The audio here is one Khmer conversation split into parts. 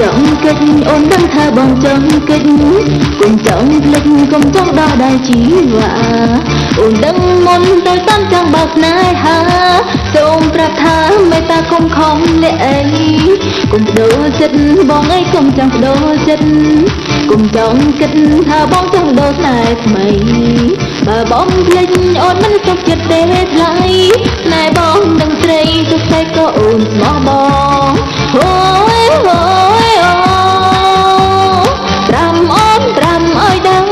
ចង់កិច្ចអូនដឹងថាបងចង់កិច្ចកុំចង់ភ្លេចកុំចង់ដោះដៃជីវ៉ាអូនដឹងមុនទៅតាមចង់បើកស្នេហាសូមប្រាប់ថាមេត្តាកុំខំលាក់អីកុំបដូរចិត្តបងអីកុំចង់បដូរចិត្តកុំចង់គិតថាបងចង់ដូរស្នេហ៍ថ្មីបើបងភ្លេចអូនមិនសុខចិត្តទេថ្លៃស្នេហ៍បងនឹងស្រីសុខតែក៏អូនស្មោះបងអូយអូយអូប្រាំអូនប្រាំឲ្យដឹង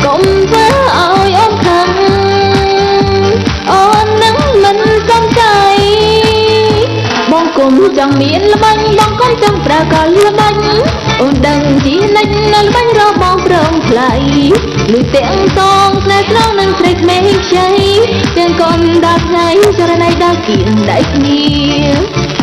កុំធ្វើឲ្យអូនខឹងអូននឹងមិនសំចៃបងគុំចង់មានល្បាញ់បងគុំចង់ប្រើកលល្បាញ់អូនដឹងជានិច្ចនៅល្បាញ់របងព្រមថ្លៃលុយទាំងសងស្នេហ៍ស្រងនឹងស្រីក្មេងខ្ចីទាំងកូនដល់ថ្ងៃចរណៃដល់គៀងដៃគ្នា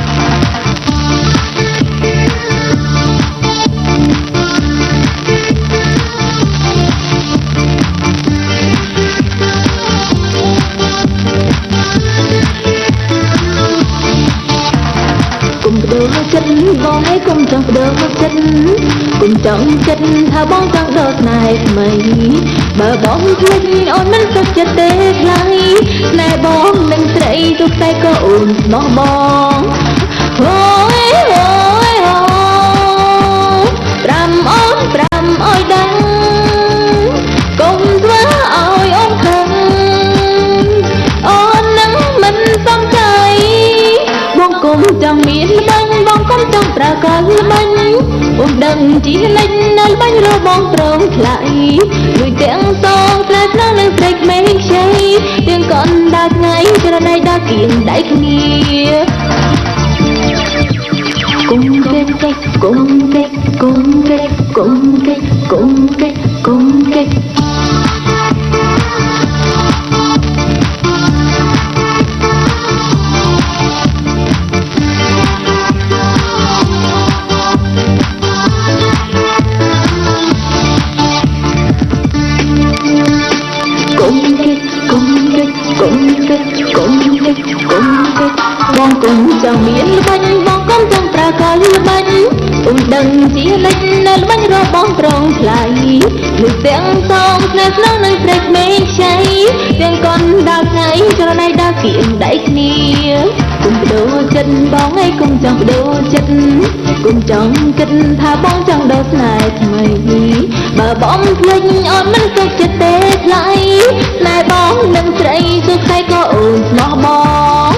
កុំបដូរចិត្តបងឯងកុំចង់បដូរចិត្តកុំចង់គិតថាបងចង់ដូរស្នេហ៍ថ្មីបើបងភ្លេចអូនមិនសុខចិត្តទេថ្លៃស្នេហ៍បងនឹងស្រីទុកតែក៏អូនស្មោះបងអូយអូយអូប្រាំអូនប្រាំឲ្យដឹងកុំធ្វើឲ្យអូនខឹងអូននឹងមិនសំចៃបងគុំចង់មានល្បាញ់បងគុំចង់ប្រើកលល្បាញ់អូនដឹងជានិច្ចនៅល្បាញ់របងព្រមថ្លៃលួចទាំងសងស្នេហ៍ស្នងនឹងស្រីក្មេងខ្ចីទាំងកណ្ដាលថ្ងៃចរណៃដល់គៀងដៃគ្នាគុំគេគុំគេគុំគេគុំគេគុំគេគុំគេគុំគេគុំគេគុំគេគុំគេគុំគេបងគុំចង់មានល្បាញ់បងគុំចង់ប្រើកលល្បាញ់អូនដឹងជានិច្ចនៅល្បាញ់របងត្រង់ថ្លៃលុយទាំងសងស្នេហ៍ស្នងនឹងស្រីក្មេងខ្ចីទាំងកណ្ដាលថ្ងៃចរណៃដល់គៀងដៃគ្នាកុំបដូរចិត្តបងឯងកុំចង់បដូរចិត្តកុំចង់គិតថាបងចង់ដូរស្នេហ៍ថ្មីបើបងភ្លេចអូនមិនសុខចិត្តទេថ្លៃស្នេហ៍បងនឹងស្រីសុខតែក៏អូនស្មោះបង